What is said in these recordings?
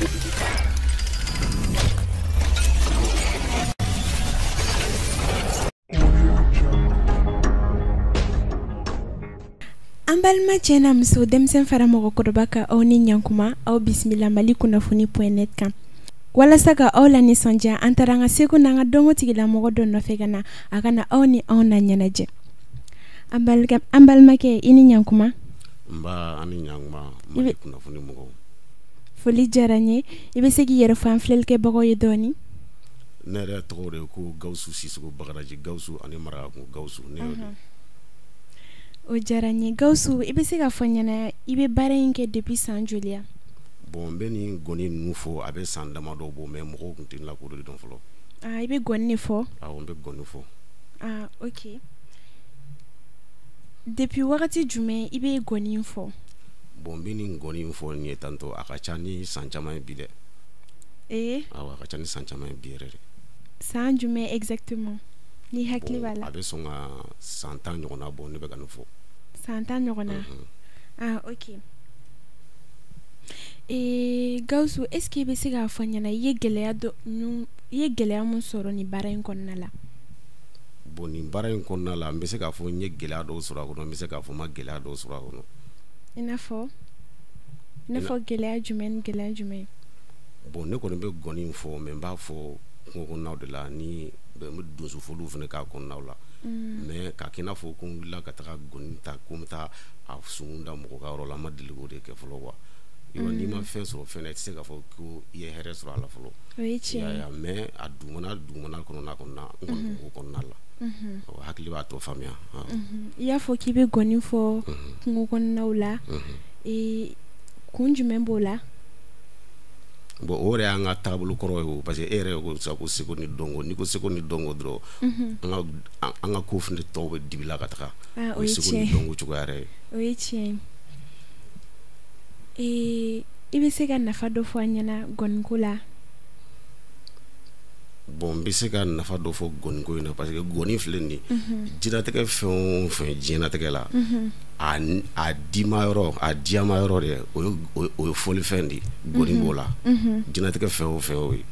An balima cɛ n'a muso, denmisɛn fara mɔgɔkɔrɔba kan, aw ni ɲankuma, aw bisimila Mali kunnafoni point net kan. Walasa ka aw la nisɔndiya, an taara an ka seko n'an ka dɔnko tigilamɔgɔ dɔ nɔfɛ ka na a ka na aw ni anw na ɲɛnajɛ. An balimakɛ, i ni ɲankuma. Nba, an ni ɲankuma, Mali kunnafoni mɔgɔw. Foli diyara n ye. I bɛ se k'i yɛrɛ fɔ an filɛlikɛbagaw ye dɔɔni? Ne yɛrɛ tɔgɔ de ye ko Gawusu Sisoko Bagadaji Gawusu ani Marakakungo Gawusu, ne y'o de ye. O diyara n ye Gawusu, i bɛ se k'a fɔ n ɲɛna i bɛ baara in kɛ depuis san joli ya? Bon, n bɛ nin gɔni ninnu fɔ, a bɛ san damadɔ bɔ, mais mɔgɔw tun tɛ n lakodɔn dɔn fɔlɔ. Ah, i bɛ gɔni de fɔ? Awɔ, n bɛ gɔni fɔ. Ah, ok. Depuis wagati jumɛn i bɛ gɔni in fɔ? Bon, n bɛ nin gɔni in fɔ nin ye tantɔ, a ka ca ni san caman ye bi dɛ. Ee? Awɔ, a ka ca ni san caman ye bi yɛrɛ de. San jumɛn exactement? Ni hakili b'a la. A bɛ sɔn ka san 10 ɲɔgɔnna bɔ ne bɛ ka nin fɔ. San 10 ɲɔgɔnna? Ah, ok. Ee Gawusu, est ce que i bɛ se k'a fɔ n ɲɛna i ye gɛlɛya dɔ i ye gɛlɛya mun sɔrɔ nin baara in kɔnɔna la? Bon, nin baara in kɔnɔna la, n bɛ se k'a fɔ n ye gɛlɛya dɔw sɔrɔ a kɔnɔ, n bɛ se k'a fɔ n ma gɛlɛya dɔw sɔrɔ a kɔnɔ. I n'a fɔ gɛlɛya jumɛn ni gɛlɛya jumɛn? Bon, ne kɔni bɛ gɔni in fɔ, mais n b'a fɔ kungo kɔnɔnaw de la, ni n bɛ donsofoliw fana k'a kɔnɔnaw la. Mais k'a kɛ i n'a fɔ ko n wulila ka taga gɔni ta ko n bɛ taa a sunkun da mɔgɔ ka yɔrɔ la, n ma deli k'o de kɛ fɔlɔ quoi. N'i ma fɛn sɔrɔ fɛn na, i tɛ se k'a fɔ ko i ye hɛrɛ sɔrɔ a la fɔlɔ. O ye tiɲɛ ye. Mais a dugumana dugumana kɔnɔna kɔnɔna, n kɔni b'o kɔnɔna la. Hakili b'a tɔ faamuya. I y'a fɔ k'i bɛ gɔni fɔ kungo kɔnɔnaw la. Ee, kun jumɛn b'o la? Bon, o yɛrɛ y'an ka taabolo kɔrɔ ye o, parce que e yɛrɛ ko sisan ko seko ni dɔnko, n'i ko seko ni dɔnko dɔrɔn, an ka ko fana tɔw bɛ dibi la ka taga. O ye seko ni dɔnko cogoya yɛrɛ ye. O ye tiɲɛ ye. Ee, i bɛ se ka nafa dɔ fɔ an ɲɛna gɔniko la? Bon, n bɛ se ka nafa dɔ fɔ gɔniko in na, parce que gɔni filɛ nin ye, diɲɛlatigɛ fɛn o fɛn, diɲɛlatigɛ la, a dima yɔrɔ, a diyama yɔrɔ dɛ, o ye fɔlifɛn de ye, gɔni b'o la. Diɲɛlatigɛ fɛn o fɛn o ye.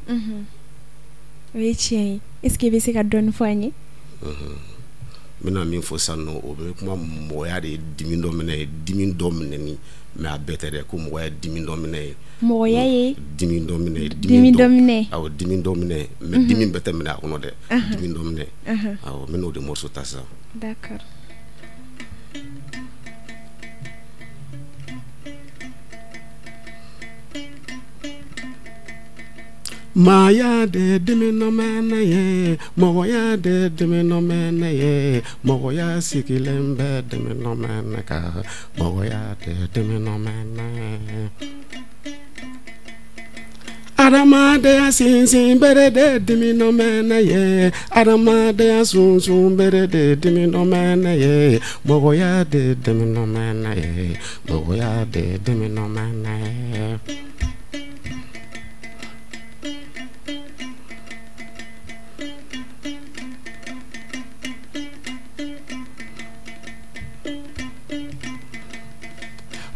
O ye tiɲɛ ye. Est ce que i bɛ se ka dɔɔni fɔ an ye? N bɛna min fɔ sisan nɔ, o bɛ kuma mɔgɔya de ye, dimi dɔ minɛ ye, dimi dɔ minɛni, mais a bɛɛ tɛ dɛ, ko mɔgɔya ye dimi dɔ minɛ ye. Mɔgɔya ye dimi dɔ minɛ ye. Dimi dɔ minɛ. Awɔ, dimi dɔ minɛ, mais dimi bɛɛ tɛ minɛ a kɔnɔ dɛ, dimi dɔ minɛ. Awɔ, n bɛn'o de morceau ta sisan. D'accord. Maaya de dimi nɔ mɛnɛ ye, mɔgɔya de dimi nɔ mɛnɛ ye, mɔgɔya sigilen bɛ dimi nɔ mɛnɛ kan, mɔgɔya de dimi nɔ mɛnɛ. Adamadenya sinsin bere de dimi nɔ mɛnɛ ye, adamadenya sunsun bere de dimi nɔ mɛnɛ ye, mɔgɔya de dimi nɔ mɛnɛ ye, mɔgɔya de dimi nɔ mɛnɛ ye.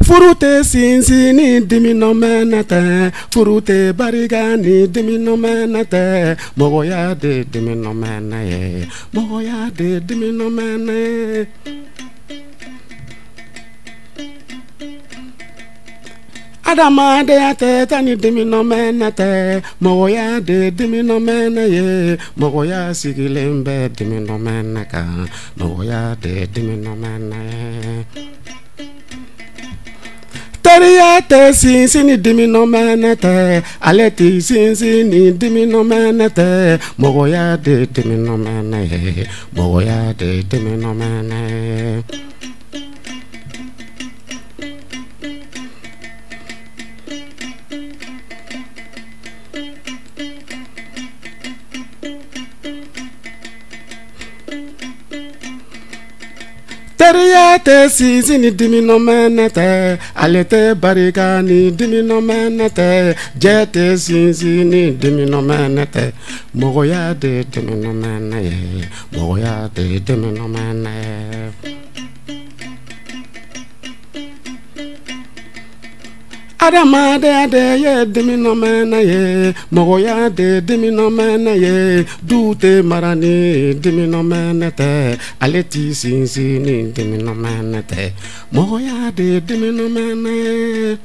Furu tɛ sinsin ni dimi nɔ mɛnɛ tɛ, furu tɛ barika ni dimi nɔ mɛnɛ tɛ, mɔgɔya de dimi nɔ mɛnɛ ye, mɔgɔya de dimi nɔ mɛnɛ ye. Adamadenya tɛ taa ni dimi nɔ mɛnɛ tɛ, mɔgɔya de dimi nɔ mɛnɛ ye, mɔgɔya sigilen bɛ dimi nɔ mɛnɛ kan, mɔgɔya de dimi nɔ mɛnɛ ye. Teriya tɛ sinsin ni dimi nɔ mɛnɛ tɛ, ale tɛ sinsin ni dimi nɔ mɛnɛ tɛ, mɔgɔya de dimi nɔ mɛnɛ ye, mɔgɔya de dimi nɔ mɛnɛ ye. Teriya tɛ sinsin ni dimi nɔ mɛnɛ tɛ, ale tɛ barika ni dimi nɔ mɛnɛ tɛ, jɛ tɛ sinsin ni dimi nɔ mɛnɛ tɛ, mɔgɔya de dimi nɔ mɛnɛ ye, mɔgɔya de dimi nɔ mɛnɛ ye. Adamadenya de ye diminɔmɛnɛ ye, mɔgɔya de diminɔmɛnɛ ye, du tɛ mara ni diminɔmɛnɛ tɛ, ale t'i sinsin ni diminɔmɛnɛ tɛ, mɔgɔya de diminɔmɛnɛ ye.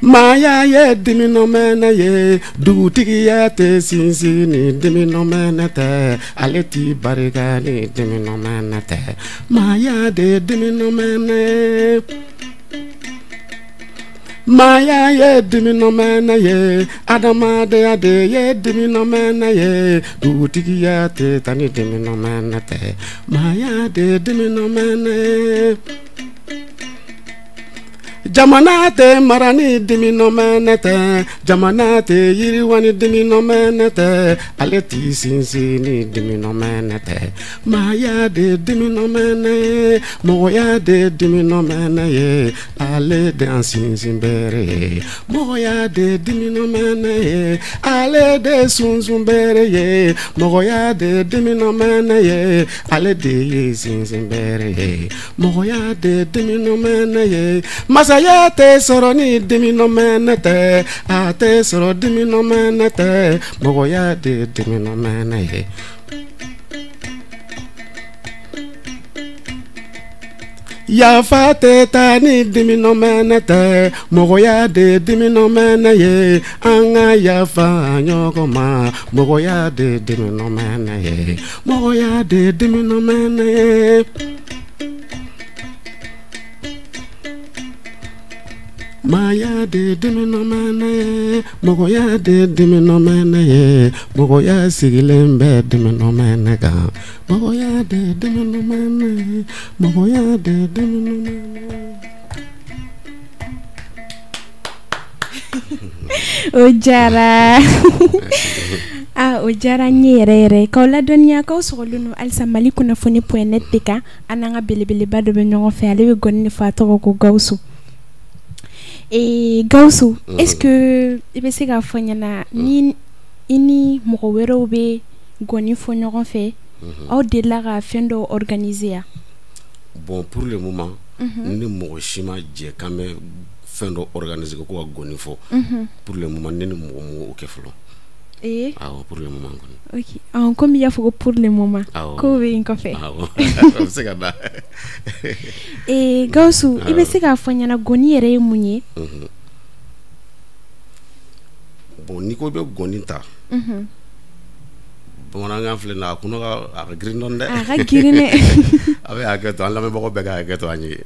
Maaya ye diminɔmɛnɛ ye, dugutigiya tɛ sinsin ni diminɔmɛnɛ tɛ, ale t'i barika ni diminɔmɛnɛ tɛ, maaya de diminɔmɛnɛ ye. Maaya ye diminɔmɛnɛ ye, adamadenya de ye diminɔmɛnɛ ye, dugutigiya tɛ taa ni diminɔmɛnɛ tɛ, maaya de diminɔmɛnɛ ye. Jamana tɛ mara ni diminɔmɛnɛ tɛ, jamana tɛ yiriwa ni diminɔmɛnɛ tɛ, ale t'i sinsin ni diminɔmɛnɛ tɛ, maaya de diminɔmɛnɛ ye, mɔgɔya de diminɔmɛnɛ ye, ale de an sinsin bere ye, mɔgɔya de diminɔmɛnɛ ye, ale de sunsun bere ye, mɔgɔya de diminɔmɛnɛ ye, ale de ye sinsin bere ye, mɔgɔya de diminɔmɛnɛ ye. Masaya tɛ sɔrɔ ni diminɔmɛnɛ tɛ, a tɛ sɔrɔ diminɔmɛnɛ tɛ, mɔgɔya de diminɔmɛnɛ ye. Yafa tɛ taa ni diminɔmɛnɛ tɛ, mɔgɔya de diminɔmɛnɛ ye, an ka yafa ɲɔgɔn ma, mɔgɔya de diminɔmɛnɛ ye, mɔgɔya de diminɔmɛnɛ ye. Maaya de diminɔmɛnɛ ye, mɔgɔya de diminɔmɛnɛ ye, mɔgɔya sigilen bɛ diminɔmɛnɛ kan, mɔgɔya de diminɔmɛnɛ ye, mɔgɔya de diminɔmɛnɛ ye. O diyara. Ah, o diyara n ye yɛrɛ yɛrɛ. K'aw ladɔnniya k'aw sɔgɔlen don halisa Mali kunnafoni point net de kan. An n'an ka belebeleba dɔ bɛ ɲɔgɔn fɛ, ale bɛ gɔni de fɔ, a tɔgɔ ko Gawusu. Et Gawusu, est-ce que i bɛ se k'a fɔ n ɲɛna ni i ni mɔgɔ wɛrɛw bɛ gɔni fɔ ɲɔgɔn fɛ, aw delila ka fɛn dɔw organiser ya? Bon, pour le moment, ni mɔgɔ si ma jɛ k'an bɛ fɛn dɔ organiser ko ka gɔni fɔ, pour le moment ne ni mɔgɔ m'o kɛ fɔlɔ. Eh? Awɔ, pour le moment kɔni. Ok, komi i y'a fɔ ko pour le moment, awɔ, k'o bɛ yen kɔfɛ. Awɔ, o bɛ se ka na. Eh, Gawusu, i bɛ se k'a fɔ n ɲɛna gɔni yɛrɛ ye mun ye? Bon, n'i ko i bɛ gɔni ta, bamanankan filɛ nin ye, a kɔnɔ ka a ka girin dɔɔni dɛ. A ka girin dɛ. A bɛ hakɛ to, an lamɛnbagaw bɛɛ ka hakɛ to an ye.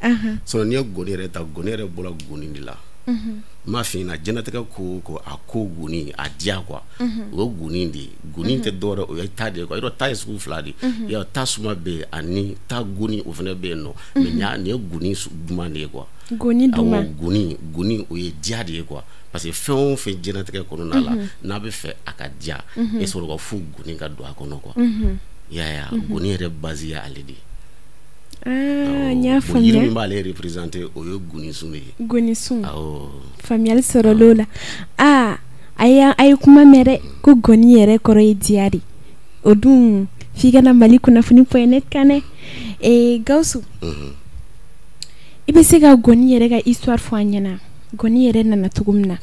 Sinon n'i ye gɔni yɛrɛ ta, gɔni yɛrɛ bɔra gɔni de la. N m'a f'i ɲɛna, diɲɛlatigɛ ko o ko, a ko gɔni, a diya quoi, o ye gɔni de ye. Gɔni tɛ dɔwɛrɛ, o ye ta de ye quoi. Yɔrɔ ta ye sugu fila de ye. Yɔrɔ ta suma bɛ yen ani ta gɔni o fana bɛ yen nɔ. Mais nin ye gɔni duman de ye quoi. Gɔni duman. Awɔ, gɔni, gɔni o ye diya de ye quoi. Parce que fɛn o fɛn diɲɛlatigɛ kɔnɔna la, n'a bɛ fɛ a ka diya, e sɔrɔ ka fo gɔni ka don a kɔnɔ quoi. I y'a ye wa, gɔni yɛrɛ base ye ale de ye. Ah, n y'a Bon, yiri faamuya. min b'ale représenter, o ye gɔnisun de ye. Gɔnisun. Awɔ. Faamuyali sɔrɔla o la. Ah, a ye kuma mɛn dɛ, ko gɔni yɛrɛ kɔrɔ ye diya de. O dun f'i ka na Mali kunnafoni point net kan dɛ. Eh, Gawusu, i bɛ se ka gɔni yɛrɛ ka histoire fɔ an ɲɛna? Gɔni yɛrɛ nana cogo min na.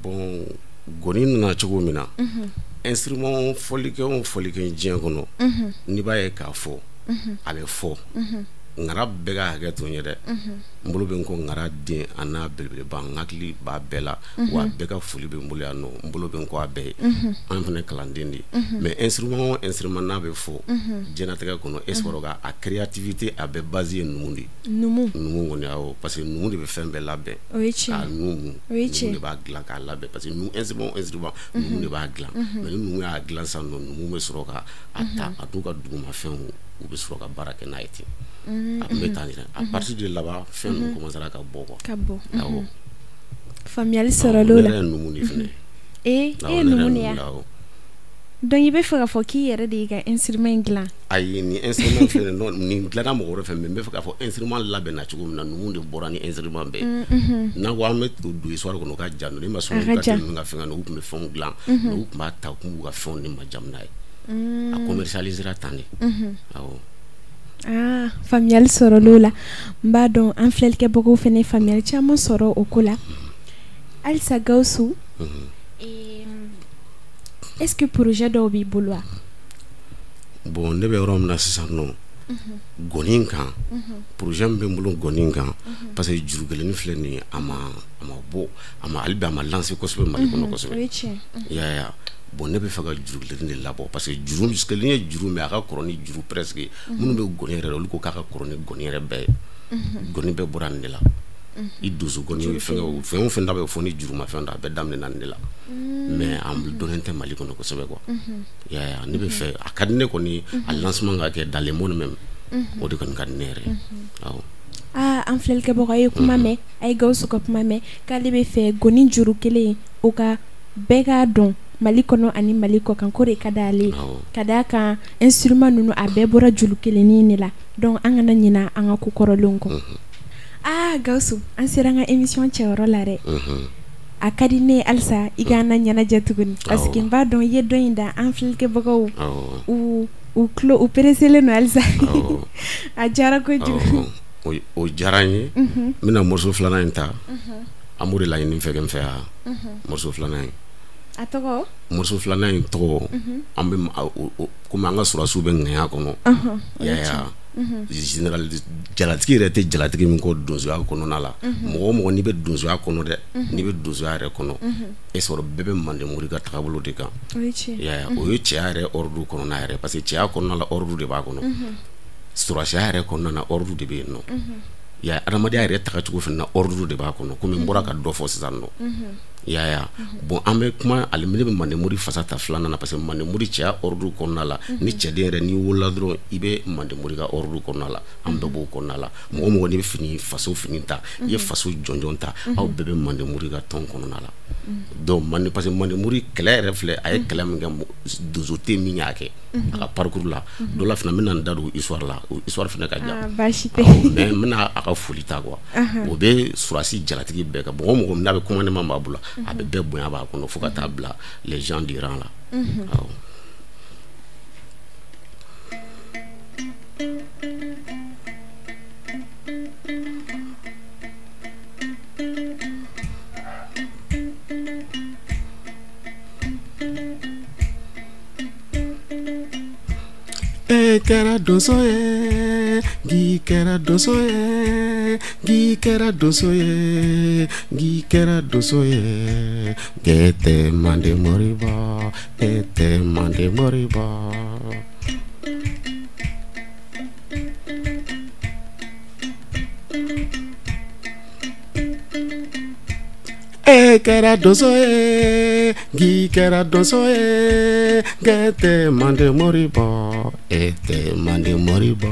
Bon, gɔni nana cogo min na, instrument fɔlikɛn o fɔlikɛn diɲɛ kɔnɔ, n'i b'a ye k'a fɔ, a bɛ fɔ. Ŋara bɛɛ ka hakɛ to n ye dɛ. N bolo bɛ n kɔ ŋara den a n'a belebeleba, n hakili b'a bɛɛ la, wa bɛɛ ka foli bɛ n bolo yan nɔ, n bolo bɛ n kɔ a bɛɛ ye. An fana kalanden de ye. Mais instrument o instrument n'a bɛ fɔ diɲɛlatigɛ kɔnɔ, e sɔrɔ ka a créativité a bɛɛ base ye numu de ye. Numu. Numu kɔni, awɔ, parce que numu de bɛ fɛn bɛɛ labɛn. O ye tiɲɛ. K'a numu, O ye tiɲɛ. numu de b'a dilan k'a labɛn, parce que numu instrument o instrument, numu de b'a dilan. Mais ni numu y'a dilan sisan nɔ, numu bɛ sɔrɔ ka a ta, a t'u ka dugumafɛnw, u bɛ sɔrɔ ka baara kɛ n'a ye ten. A tun bɛ tan de. À partir de là-bas, fɛn ninnu commencera ka bɔ quoi. Ka bɔ. Awɔ. Faamuyali sɔrɔla o Ne la. yɛrɛ ye numu de fɛnɛ. Eh, Awɔ, e ye ne yɛrɛ numu de ye ye? numu de ye, awɔ. Donc i bɛ fɛ k'a fɔ k'i yɛrɛ de y'i ka instrument in dilan? Ayi, nin instrument filɛ nin ye, nin dilanna mɔgɔ wɛrɛ fɛ, mais n bɛ fɛ k'a fɔ instrument labɛnna cogo min na, numu de bɔra ni instrument bɛɛ ye. N'an ko an bɛ don histoire kɔnɔ, o ka jan, ne ma sɔn A ka ka jan. ninnu ka fɛn u tun bɛ fɛnw dilan, mais u tun b'a ta, u tun b'u ka fɛnw de majamu n'a ye. A commercialisera tan de. Awɔ. Aa, faamuyali sɔrɔla o la. N b'a dɔn an filɛlikɛbagaw fana faamuyali caman sɔrɔ o ko la. Halisa Gawusu, est-ce que projet dɔw b'i bolo wa? Bon, ne bɛ yɔrɔ min na sisan nɔ, gɔni kan, projet min bɛ n bolo gɔni kan, parce que juru kelennin filɛ nin ye, a ma bɔ, a ma hali bi a ma lancer kosɛbɛ Mali kɔnɔ kosɛbɛ. O ye tiɲɛ. I y'a ye wa? Bon, ne bɛ fɛ ka juru kelennin de labɔ, parce que juru kelennin ye juru min, a ka kɔrɔ ni juru presque minnu bɛ gɔni yɛrɛ la, olu ko k'a ka kɔrɔ ni gɔni yɛrɛ bɛɛ ye. Gɔni bɛɛ bɔra nin de la. I donso gɔni, fɛngɛ o fɛn o fɛn da bɛ fɔ ni juru ma fɛn dɔ, a bɛɛ daminɛna nin de la. Mais an dɔnnen tɛ Mali kɔnɔ kosɛbɛ quoi. I y'a ye wa? Ne bɛ fɛ, a ka di ne kɔni, a lancement ka kɛ dans le monde même. O de kɔni ka di ne yɛrɛ ye. Awɔ. Aa, an filɛlikɛbagaw, a ye kuma mɛn, a ye Gawusu ka kuma mɛn k'ale bɛ fɛ gɔni juru kelen o ka bɛɛ k'a dɔn Mali kɔnɔ ani Mali kɔ kan, k'o de ka d'ale ye. Ka d'a kan instrument ninnu a bɛɛ bɔra juru kelennin de la, donc an kana ɲina an ka ko kɔrɔlenw kɔ. Aa Gawusu, an sera an ka émission cɛyɔrɔ la dɛ. A ka di ne ye halisa i k'an na ɲɛnajɛ tuguni, parce que n b'a dɔn i ye dɔ in da an filɛlikɛbagaw u tulo u pressélen don halisa. A diyara kojugu. O diyara n ye. N bɛna morceau filanan in ta. An b'o de laɲini fɛ kɛ n fɛ yan, morceau filanan in. A tɔgɔ? Morceau filanan in tɔgɔ, an bɛ komi an ka sɔrɔdasiw bɛ ŋɛɲa kɔnɔ. I y'a ye wa? Général jalatigi yɛrɛ tɛ jalatigi min kɔ donsoya kɔnɔna la. Mɔgɔ o mɔgɔ n'i bɛ donsoya kɔnɔ dɛ, n'i bɛ donsoya yɛrɛ kɔnɔ, e sɔrɔ bɛɛ bɛ Manden mori ka tagabolo de kan. O ye tiɲɛ. I y'a ye wa? O ye cɛya yɛrɛ ordre kɔnɔna yɛrɛ, parce que cɛya kɔnɔna la ordre de b'a kɔnɔ. Sɔrɔdasiya yɛrɛ kɔnɔna na ordre de bɛ yen nɔ. I y'a ye, adamadenya yɛrɛ tagacogo fana na ordre de b'a kɔnɔ, komi n bɔra ka dɔ fɔ sisan nɔ. I y'a ye wa? Bon, an bɛ kuma ale, ne bɛ Manden mori fasa ta filanan na, parce que Manden mori cɛya ordre kɔnɔna la, ni cɛden yɛrɛ n'i wolola dɔrɔn, i bɛ Manden mori ka ordre kɔnɔna la, an bɛɛ b'o kɔnɔna la. Mɔgɔ o mɔgɔ n'i bɛ fini faso fini ta, i ye faso jɔnjɔn ta, aw bɛɛ bɛ Manden mori ka tɔn kɔnɔna la. Donc Manden, parce que Manden mori kɛlɛ yɛrɛ filɛ, a ye kɛlɛ min kɛ, donso tɛ min y'a kɛ a ka parcours la. Dɔ la fana, n bɛna n da don histoire la, o histoire fana ka jan. Ah, baasi tɛ. Mais n bɛna a ka foli ta quoi. O bɛ sɔrɔdasi jalatigi bɛɛ kan. Mɔgɔ o mɔgɔ n'a bɛ commandement b'a bolo, a bɛ bɛɛ bonya b'a kɔnɔ fo ka taa bila les gens du rang la. Awɔ. E kɛra donso ye, k'i kɛra donso ye, k'i kɛra donso ye, k'i kɛra donso ye. E tɛ Manden mori bɔ, e tɛ Manden mori bɔ. E kɛra donso ye, k'i kɛra donso ye, k'e tɛ Manden mori bɔ, e tɛ Manden mori bɔ.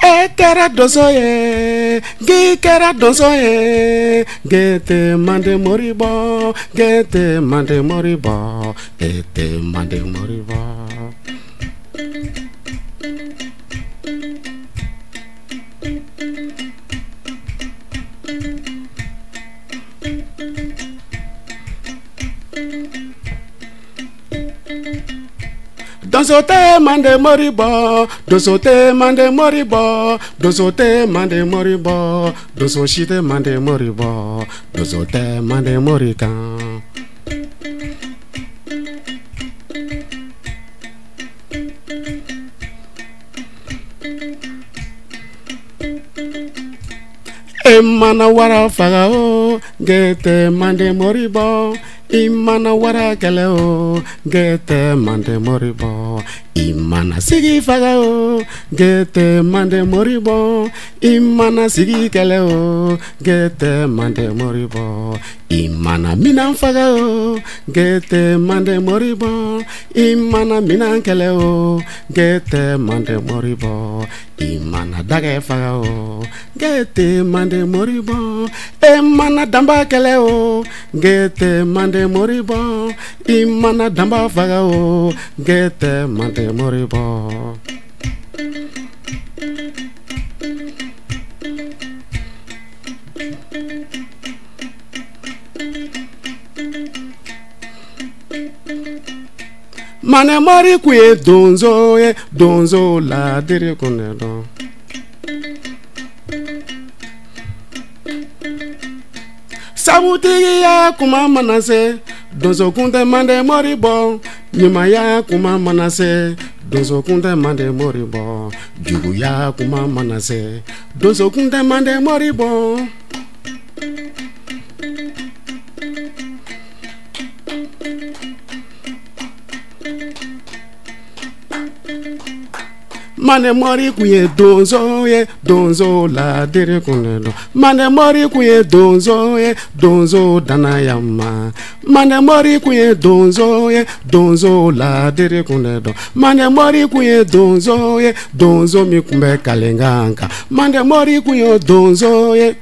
E kɛra donso ye, k'i kɛra donso ye, k'e tɛ Manden mori bɔ, k'e tɛ Manden mori bɔ, e tɛ Manden mori bɔ. Donso tɛ Manden mori bɔ, donso tɛ Manden mori bɔ, donso tɛ Manden mori bɔ, donso si tɛ Manden mori bɔ, donso tɛ Manden mori kan. E mana wara faga o, k'e tɛ Manden mori bɔ. I mana wara kɛlɛ o, k'e tɛ Manden mori bɔ. I mana sigi faga o, k'e tɛ Manden mori bɔ. I mana sigi kɛlɛ o, k'e tɛ Manden mori bɔ. I mana minan faga o, k'e tɛ Manden mori bɔ. I mana minan kɛlɛ o, k'e tɛ Manden mori bɔ. I mana dagɛ faga o, k'e tɛ Manden mori bɔ. E mana danba kɛlɛ o, k'e tɛ Manden mori bɔ. I mana danba faga o, k'e tɛ Manden mori bɔ. Mande mori kun ye donso ye, donso ladiri kun de don. Sabutigiya kuma mana se, donso kun tɛ Mande mori bɔ. Ɲumanya kuma mana se, donso kun tɛ Mande mori bɔ. Juguya kuma mana se, donso kun tɛ Mande mori bɔ. Mande mori kun ye donso ye, donso ladiri kun de don. Mande mori kun ye donso ye, donso danayama. Mande mori kun ye donso ye, donso ladiri kun de don. Mande mori kun ye donso ye, donso min kun bɛ kalenkan kan. Mande mori kun ye donso ye.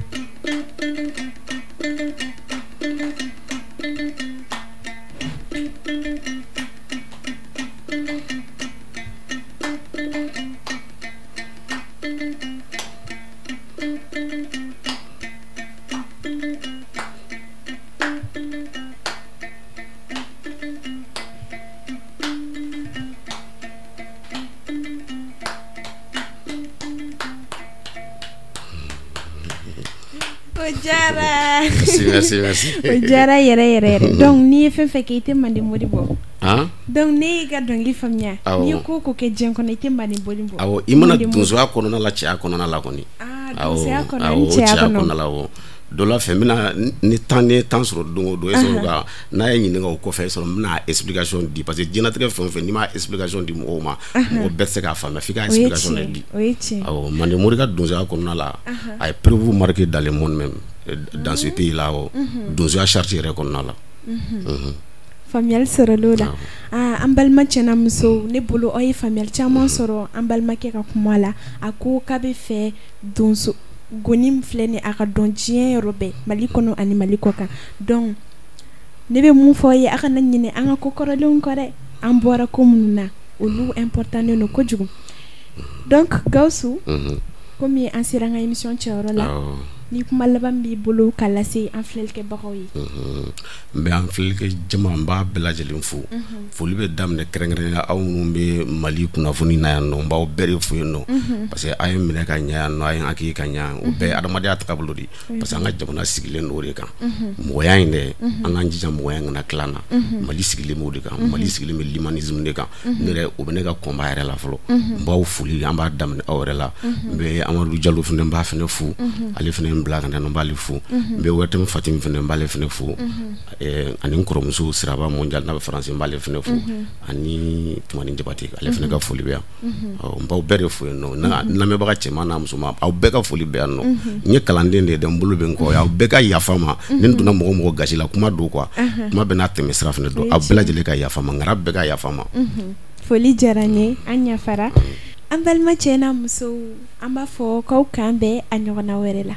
O diyara. Merci, merci, merci. O diyara yɛrɛ yɛrɛ yɛrɛ. Donc n'i ye fɛn fɛn kɛ, i tɛ Mande mori bɔ. Han? Donc ne y'i ka dɔnkili faamuya. Awɔ. N'i ye ko o ko kɛ diɲɛ kɔnɔ, i tɛ Mande mori bɔ. Awɔ, i mana Mande mori. Donsoya kɔnɔna la, cɛya kɔnɔna la kɔni. Ah, Awɔ, donsoya kɔnɔ awɔ, ni cɛya cɛya kɔnɔ. kɔnɔna la, awɔ. Dɔ la fɛ n bɛna ni temps ni ye temps sɔrɔ don o don, e sɔrɔ ka n'a ye ɲininka o kɔfɛ, e sɔrɔ n bɛna explication di, parce que diɲɛlatigɛ fɛn o fɛn, n'i ma explication di mɔgɔw ma, mɔgɔ bɛɛ tɛ se k'a faamuya, f'i ka O ye explication de tiɲɛ di. O ye tiɲɛ. Awɔ, Mande mori ka donsoya kɔnɔna la, a ye preuve marqué dans le monde même, dans ce pays là, awɔ, donsoya charte yɛrɛ kɔnɔna la. Faamuyali sɔrɔla o la. Awɔ. Ah, an balima cɛna musow, ne bolo aw ye faamuyali caman sɔrɔ an balimakɛ ka kuma la. A ko k'a bɛ fɛ donso goni min filɛ nin, a ka dɔn diɲɛ yɔrɔ bɛɛ, Mali kɔnɔ ani Mali kɔ kan. Donc ne bɛ mun fɔ aw ye, aw kana ɲinɛ an ka ko kɔrɔlenw kɔ dɛ. An bɔra ko minnu na, olu important don kojugu. Donc Gawusu, komi an sera an ka émission cɛyɔrɔ la, ni kuma laban b'i bolo ka lase an filɛlikɛbagaw ye. N bɛ an filɛlikɛ jama, n b'a bɛɛ lajɛlen fo. Foli bɛ daminɛ kɛrɛnkɛrɛnnenya aw minnu bɛ Mali kunnafoni na yan nɔ, n b'aw bɛɛ de fo yen nɔ, parce que a ye n minɛ ka ɲɛ yan nɔ, a ye n accueilli ka ɲɛ, o bɛɛ ye adamadenya taabolo de ye, parce que an ka jamana sigilen don o de kan. Mɔgɔya in dɛ, an k'an jija mɔgɔya in kana tila an na. Mali sigilen b'o de kan, Mali sigilen bɛ l'humanisme de kan. Ne yɛrɛ, o bɛ ne ka combat yɛrɛ la fɔlɔ. N b'aw foli, an b'a daminɛ aw yɛrɛ la. N bɛ Amadu Jalo fana, n b'a fana fo, ale fana n bila ka na, n b'ale fo. N bɛ Wɛrɛtɛmu Fatimi fana, n b'ale fana fo, ani n kɔrɔmuso Siraba Mondial n'a bɛ France, n b'ale fana fo, ani Tumani Jabate, ale fana ka foli bɛ yan. N b'aw bɛɛ de fo yen nɔ, n lamɛnbaga cɛman n'a musoman, aw bɛɛ ka foli bɛ yan nɔ. N ye kalanden de ye dɛ, n bolo bɛ n kɔ, aw bɛɛ ka yafa n ma ni n donna mɔgɔ mɔgɔ gasi la, kuma don quoi, kuma bɛɛ n'a tɛmɛ sira fana don, aw bɛɛ lajɛlen ka yafa n ma, nkara bɛɛ ka yafa n ma. Foli diyara n ye, an yafara. An balima cɛ n'a musow, an b'a fɔ k'aw k'an bɛn a ɲɔgɔnna wɛrɛ la.